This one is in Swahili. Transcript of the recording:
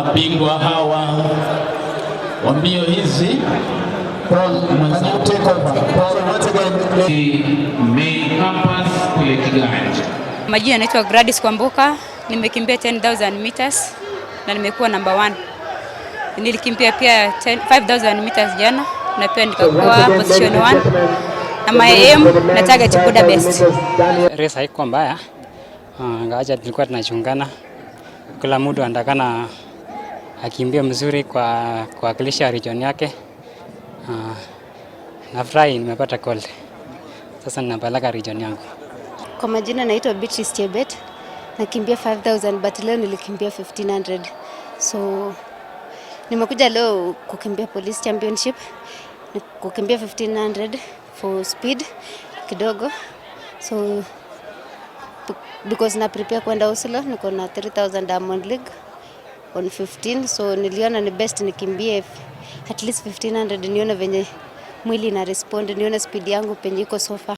Mabingwa hawa wa mbio hizi. Paul, can you take over? Paul, once again, Main campus kule Kigali. Majina naitwa Gladys Kwamboka, nimekimbia 10,000 meters na nimekuwa number one. Nilikimbia pia 10, 5,000 meters jana na pia nikakuwa position 1 na my aim na target Budapest. Race haikuwa mbaya, ingawaje tulikuwa tunachungana, kila mtu anatakana akimbie mzuri kwa kuwakilisha region yake. Nafurahi nimepata gold, sasa ninapeleka region yangu. Kwa majina naitwa Beatrice Chebet, nakimbia 5000 but leo nilikimbia 1500, so nimekuja leo kukimbia police championship, ni kukimbia 1500 for speed kidogo, so because na prepare kwenda Oslo, niko na 3000 Diamond League on 15, so niliona ni best nikimbie at least 1500 nione venye mwili ina respond, nione speed yangu penye iko so far.